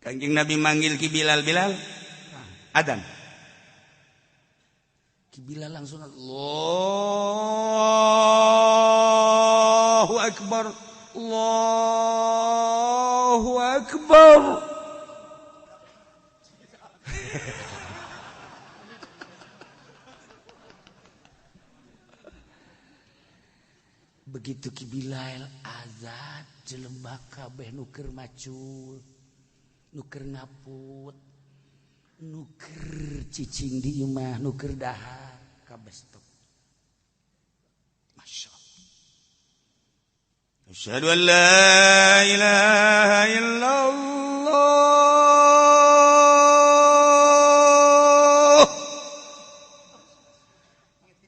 Kanjeng Nabi manggil Ki Bilal, Bilal adzan. Ki Bilal langsung Allahu Akbar, Allahu Akbar. Begitu Ki Bilal azan jelema kabeh nu keur macul, nu keur ngaput, nu keur cicing di imah, nu keur dahar, kabeh stop. Masya Allah. Asyhadu an la ilaha illallah.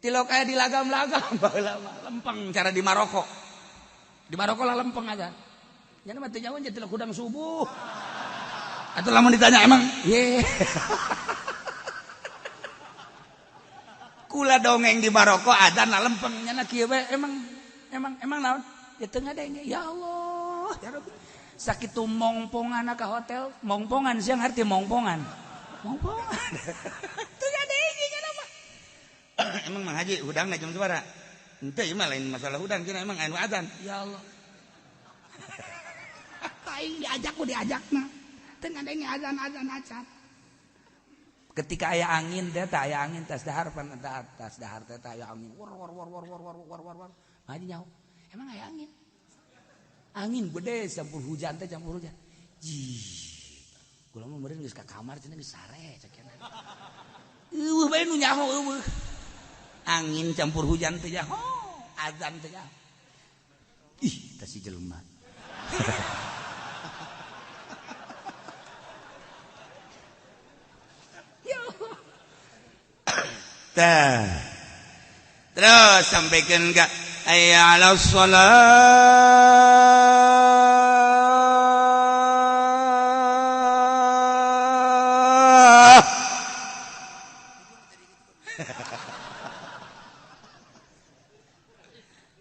Tilok aya di lagam-lagam baheula mah lempeng cara di Maroko. Di Maroko lah lempeng aja. Nya mah teu nyaho tilok hudang subuh. Atau lamun ditanya emang ye. Kula dongeng di Maroko adzan lah lempeng nya kieu we emang emang emang naon? Ya teu ngadenge. Ya Allah, ya Rabbi. Sakitu mongpongan ka hotel, mongpongan siang arti mongpongan. Mongpongan. Teu ngadenge nya mah. Emang Mang Haji hudangna jam sabaraha? Henteu ieu mah lain masalah hudang cenah emang anu adzan. Ya Allah. Aing diajak ku diajakna. Teu ngadenge azan-azan acan. Ketika aya angin teh tah aya angin tas dahar pan tas dahar teh tah aya angin. War war war war war war war war war. Haji nyaho. Emang aya angin? Angin gede campur hujan teh campur hujan. Jih. Kula mah meureun geus ka kamar cenah geus sare cek cenah. Eueuh bae nu nyaho eueuh. Angin campur hujan teh nyaho, azan teh nyaho. Ih, tah si jelema. Tah. Terus sampaikan enggak hayya 'alas shalah.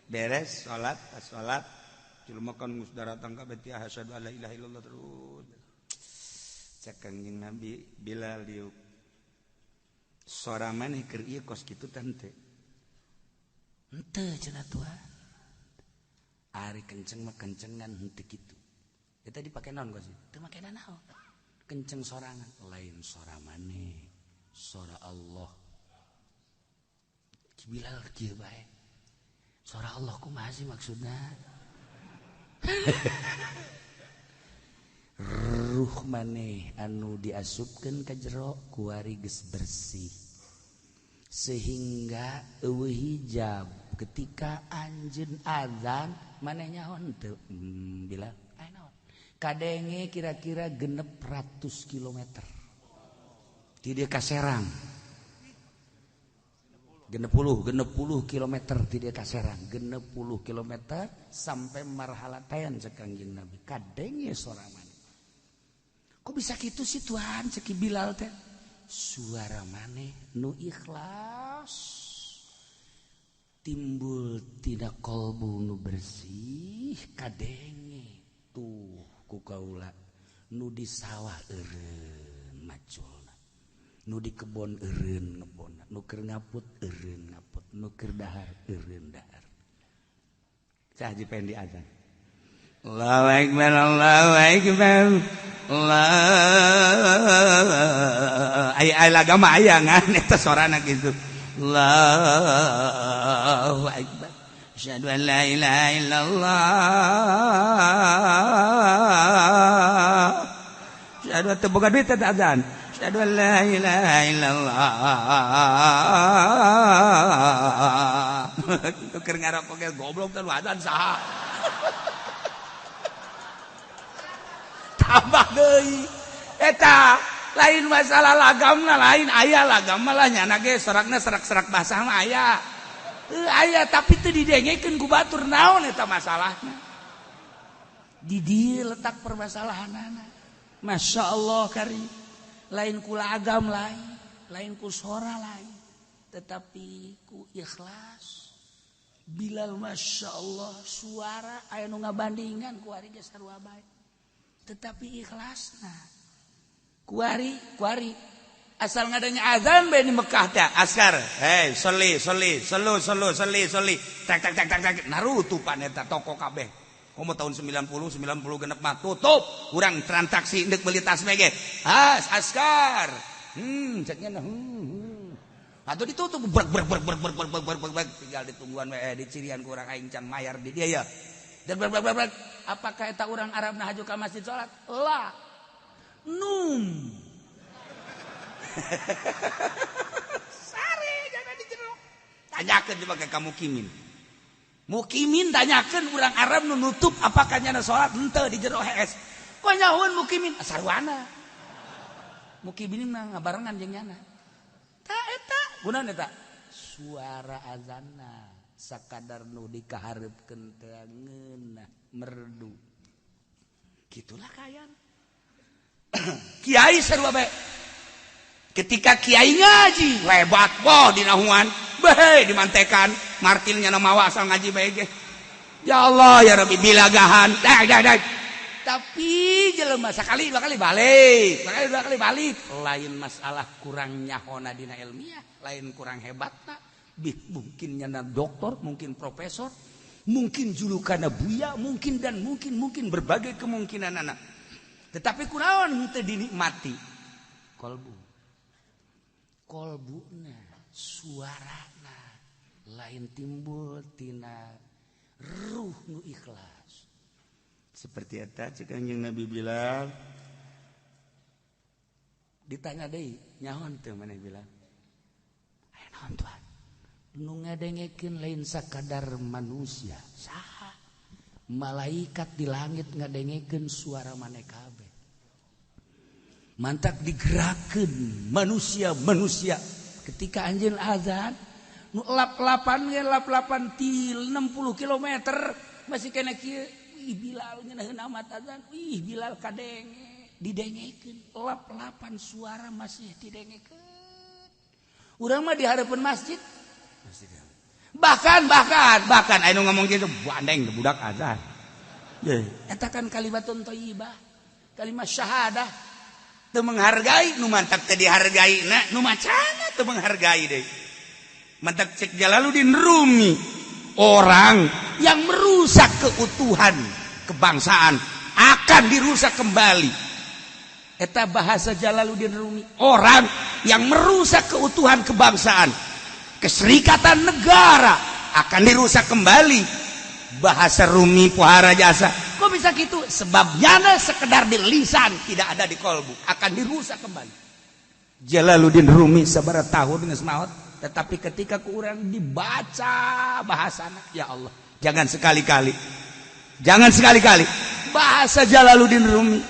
Beres salat, pas salat jelema kan geus daratang ka beti asyhadu alla ilaha illallah terus. Cek Kangjeng Nabi Bilal diuk. Sora maneh keur ieu kos kitu teh henteu. Henteu cenah Tuhan. Ari kenceng mah kencengan henteu kitu. Eta dipake naon kos? Teu make naon. Kenceng sorangan, lain sora maneh, sora Allah. Ki Bilal kieu bae. Sora Allah kumaha sih maksudna? Ruh maneh anu diasupkeun ka jero kuari geus bersih sehingga eueuh hijab ketika anjeun azan maneh nyaho henteu Bilal aya naon kadenge kira-kira 600 kilometer ti dieu ka Serang 60 kilometer ti dieu ka Serang 60 kilometer sampai marhalatayan cek Kangjeng Nabi kadenge sora maneh. Kok bisa gitu sih Tuhan cek Bilal teh? Suara maneh nu ikhlas timbul tina kolbu nu bersih kadenge tuh ku kaula nu di sawah eureun maculna, nu di kebon eureun ngebonna, nu keur ngaput eureun ngaput, nu keur dahar eureun dahar. Cah jipen di azan. Allahu akbar, Allahu akbar. Allah. Ay ay lagama aya ngan eta sorana kitu. Allahu akbar. Asyhadu an la ilaha illallah. Asyhadu teu boga duit eta azan. Asyhadu an la ilaha illallah. Keur ngarokok ge goblok teh azan saha. Tambah deui eta lain masalah lagamna lain aya lagam malah nyana ge serakna serak-serak basah mah aya aya tapi teu didengekeun ku batur naon eta masalahna di dieu letak permasalahanana. Masya Allah kari lain ku lagam lain, lain ku sora lain, tetapi ku ikhlas. Bilal Masya Allah suara aya nu ngabandingan ku ari ge sarua bae, tetapi ikhlasna Kuari kuari asal ngadanya azan bae di Mekah teh askar hei soli soli selu selu soli soli tak tak tak tak tak narutupan eta toko kabeh. Komo tahun 90 90 genep mah tutup urang transaksi deuk beli tas mege has askar ceknya atuh ditutup brek brek brek brek brek brek brek brek tinggal ditungguan we di cirian ku urang aing can mayar di dia ya dan brek brek brek. Apakah eta urang Arab nah haju ka masjid salat la num sare jangan di jero tanyakeun coba ka mukimin mukimin tanyakeun urang Arab nu nutup apakah nyana salat henteu di jero HS kok nyahueun mukimin sarwana mukimin mah ngabarengan jeung nyana ta eta gunana eta suara azanna sakadar nu dikahareupkeun teh ngeunah merdu kitulah kaayaan. Kiai sarua bae ketika kiai ngaji lebat boh dinahuan behe dimantekan martilnya na mawa asal ngaji bae ge ya Allah ya Rabbi bilagahan dah dah dah. Tapi jelema sakali dua kali balik, sekali dua kali balik. Lain masalah kurang nyahona dina ilmiah, lain kurang hebatna. Mungkin nyana doktor, mungkin profesor, mungkin julukanna buya, mungkin dan mungkin mungkin berbagai kemungkinan anak. Tetapi kunaon henteu dinikmati? Kolbu. Kolbuna, suarana lain timbul tina ruh nu ikhlas. Seperti eta cek Kanjeng Nabi Bilal ditanya deui nyaho teu maneh Bilal aya naon tuan nu ngadengekeun lain sakadar manusia saha malaikat di langit ngadengekeun suara maneh kabeh mantak digerakkeun manusia-manusia ketika anjeun azan nu lap-lapan ge lap-lapan til 60 km masih kena kieu. Ih Bilal ngeunaheun amat azan, ih Bilal kadenge, didengekeun, lap-lapan suara masih didengekeun. Urang mah di hareupeun masjid. Masjid. Bahkan bahkan bahkan aya nu ngomong kitu, bandeng budak azan. Ye, eta kan kalimatun thayyibah, kalimat syahadah. Teu menghargai nu mantak teu dihargai na, nu macana teu menghargai deui. Mantak cek Jalaluddin Rumi. Orang yang merusak keutuhan kebangsaan akan dirusak kembali. Eta bahasa Jalaluddin Rumi. Orang yang merusak keutuhan kebangsaan, keserikatan negara akan dirusak kembali. Bahasa Rumi pohara jasa. Kok bisa gitu? Sebabnya sekedar di lisan, tidak ada di kolbu, akan dirusak kembali. Jalaluddin Rumi sabaraha tahun geus maot. Tetapi ketika kurang dibaca bahasana, ya Allah, jangan sekali-kali, jangan sekali-kali bahasa Jalaluddin Rumi.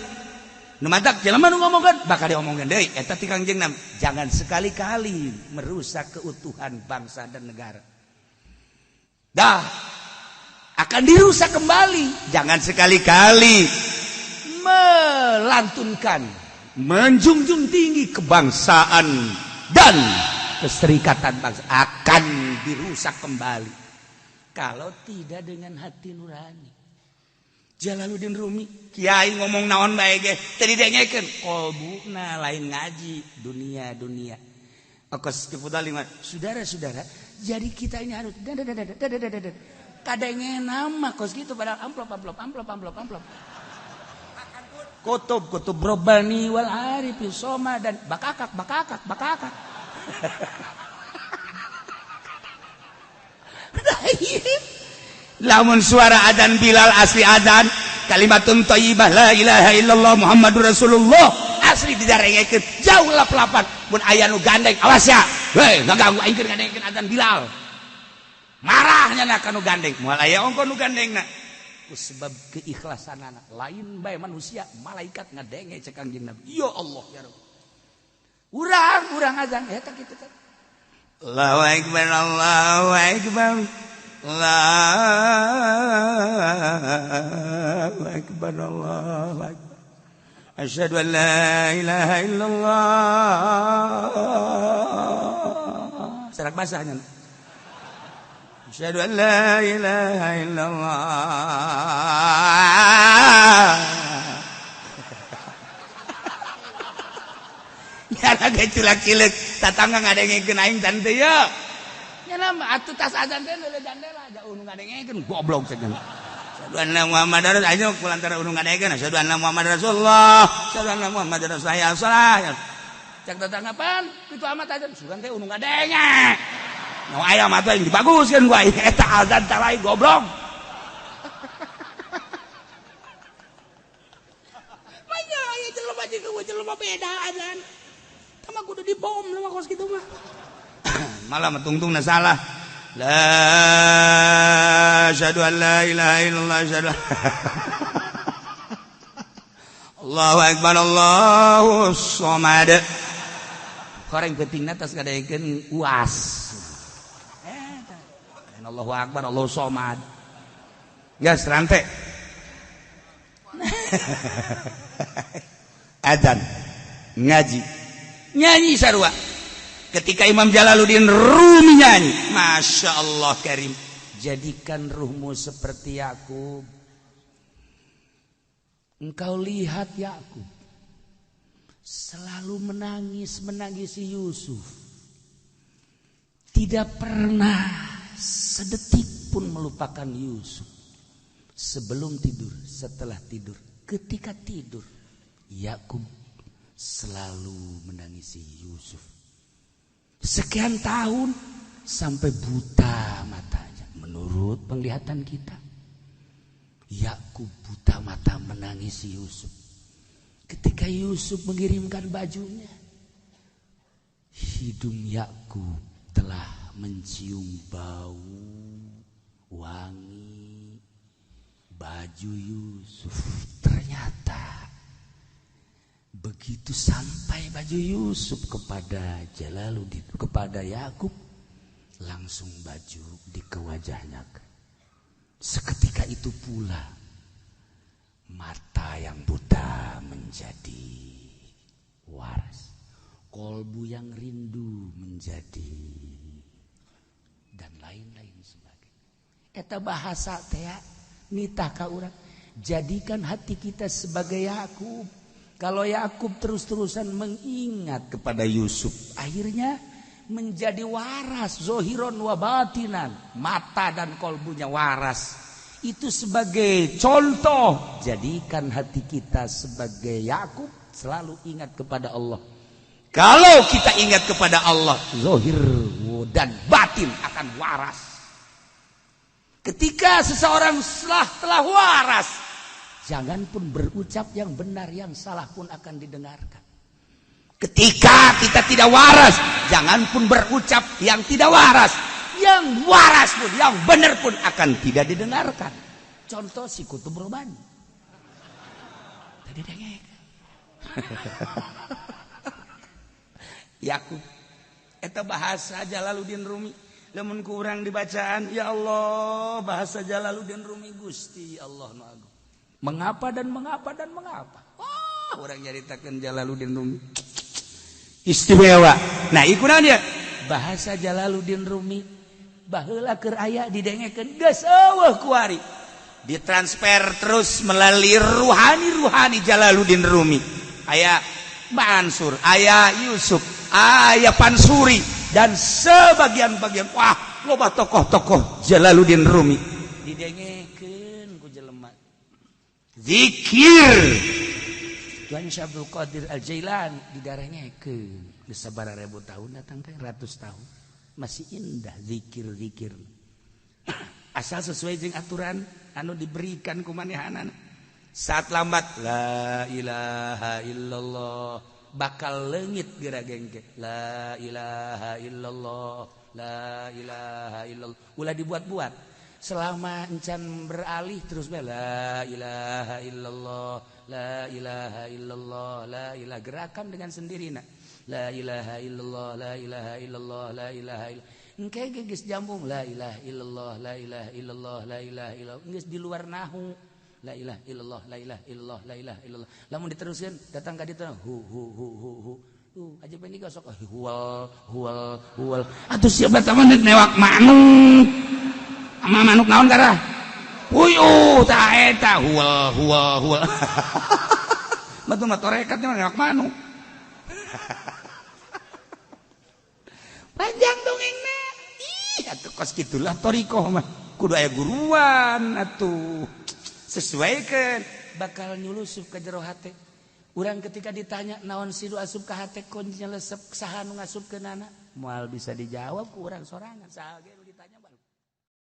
Nu mantak jelema nu ngomongkeun bakal diomongkeun deui eta ti Kangjeng Nabi. Jangan sekali-kali merusak keutuhan bangsa dan negara. Dah akan dirusak kembali. Jangan sekali-kali melantunkan, menjunjung tinggi kebangsaan dan keserikatan bangsa akan dirusak kembali kalau tidak dengan hati nurani. Jalaluddin Rumi kiai ngomong naon bae ge teu didengekeun kolbuna lain ngaji dunia dunia. Akos saudara-saudara, jadi kita ini harus kadenge nama kos gitu padahal amplop amplop amplop amplop amplop kutub kutub robbani wal arifin soma dan bakakak bakakak bakakak. Lamun suara adzan Bilal asli adzan kalimatun thayyibah la ilaha illallah Muhammadur Rasulullah asli didarengekeun jauh lap-lapan mun aya nu gandeng awas ya heuh ngaganggu aing keur ngadengekeun adzan Bilal marahnya na ka nu gandeng moal aya ongko nu gandengna ku sebab keikhlasanana lain bae manusia malaikat ngadenge cek Kangjeng Nabi ya Allah ya Rabb. Urang azan eta kitu teh. Allahu akbar Allahu akbar Allahu akbar Allahu akbar. Asyhadu an la ilaha illallah. Serak basahnya. Asyhadu an la ilaha illallah. Nyana ge culak-cileuk tatangga ngadengekeun aing tan teu ye. Nyana mah atuh tas azan teh leuleuh jandela jauh nu ngadengekeun goblok cenah. Asyhadu anna Muhammadar ayo kulantara nu ngadengekeun asyhadu anna Muhammadar Rasulullah. Asyhadu anna Muhammadar Rasulullah. Cak tatangga pan kitu amat azan sugan teh nu ngadenge. Nu aya mah teh dibaguskeun ku aing eta azan talai goblok. Manya aya jelema jeung jelema beda azan. Tama kudu dibom mah kos kitu mah. Malah tungtungna salah. La asyhadu an la ilaha illallah asyhadu Allahu akbar Allahu samad. Koreng pentingna tas ngadaekeun uas. Eta. Allahu akbar Allahu samad. Geus rante. Adzan ngaji nyanyi sarua. Ketika Imam Jalaluddin Rumi nyanyi, Masya Allah Karim, jadikan ruhmu seperti Yakub. Engkau lihat Yakub selalu menangis menangisi Yusuf, tidak pernah sedetik pun melupakan Yusuf. Sebelum tidur, setelah tidur, ketika tidur, Yakub selalu menangisi Yusuf. Sekian tahun sampai buta matanya. Menurut penglihatan kita, Yakub buta mata menangisi Yusuf. Ketika Yusuf mengirimkan bajunya, hidung Yakub telah mencium bau wangi baju Yusuf. Ternyata begitu sampai baju Yusuf kepada Jalaluddin, kepada Yakub, langsung baju di ke wajahnya. Seketika itu pula mata yang buta menjadi waras, kolbu yang rindu menjadi, dan lain-lain sebagainya. Eta bahasa teh nitah ka urang, jadikan hati kita sebagai Yakub. Kalau Yakub terus-terusan mengingat kepada Yusuf, akhirnya menjadi waras, zohiron wa batinan, mata dan kolbunya waras. Itu sebagai contoh, jadikan hati kita sebagai Yakub, selalu ingat kepada Allah. Kalau kita ingat kepada Allah, zohir dan batin akan waras. Ketika seseorang telah waras, jangan pun berucap yang benar, yang salah pun akan didengarkan. Ketika kita tidak waras, jangan pun berucap yang tidak waras. Yang waras pun, yang benar pun akan tidak didengarkan. Contoh si Kutub Robani. Tadi dengek. Yakub. Eta bahasa Jalaluddin Rumi. Lamun kurang dibacaan, ya Allah, bahasa Jalaluddin Rumi Gusti Allah nu agung. Mengapa dan mengapa dan mengapa. Wah, orang nyaritakeun Jalaluddin Rumi istimewa. Nah, ikunan dia bahasa Jalaluddin Rumi baheula keur aya didengekeun geus eueuh kuari. Ditransfer terus melalui ruhani-ruhani Jalaluddin Rumi. Aya Mansur, aya Yusuf, aya Pansuri dan sebagian-bagian wah loba tokoh-tokoh Jalaluddin Rumi didengekeun ku jelema. Zikir Tuhan Syekh Abdul Qadir Al-Jailani didarengekeun geus sabaraha ribu tahun datang teh ratus tahun masih indah zikir-zikir asal sesuai jeung aturan anu diberikan ku manehanana. Saat lambat la ilaha illallah bakal leungit geura gengke la ilaha illallah la ilaha illallah ulah dibuat-buat. Selama encan beralih terus be la ilaha illallah la ilaha illallah la ilaha, gerakan dengan sendirinya la ilaha illallah la ilaha illallah la ilaha illallah. Engke geus jambung la ilaha illallah la ilaha illallah la ilaha illallah geus di luar nahu la ilaha illallah la ilaha illallah la ilaha illallah. Lamun diteruskeun datang ka ditu hu hu hu hu hu. Aja penting sok huwal huwal huwal. Atuh siapa teman newak manuk. Ama manuk naon karah? Puyuh ta eta huwal huwal huwal. Batu mah torekatnya newak manuk. Panjang dongengna. Ih, atuh kos kitulah thoriqoh mah. Kudu aya guruan atuh. Sesuaikan bakal nyulusup ke jero hate. Urang ketika ditanya naon sih nu asup ka hate, kuncinya lesep, saha nu ngasupkeunana? Moal bisa dijawab ku urang sorangan. Saha ge nu ditanya baru.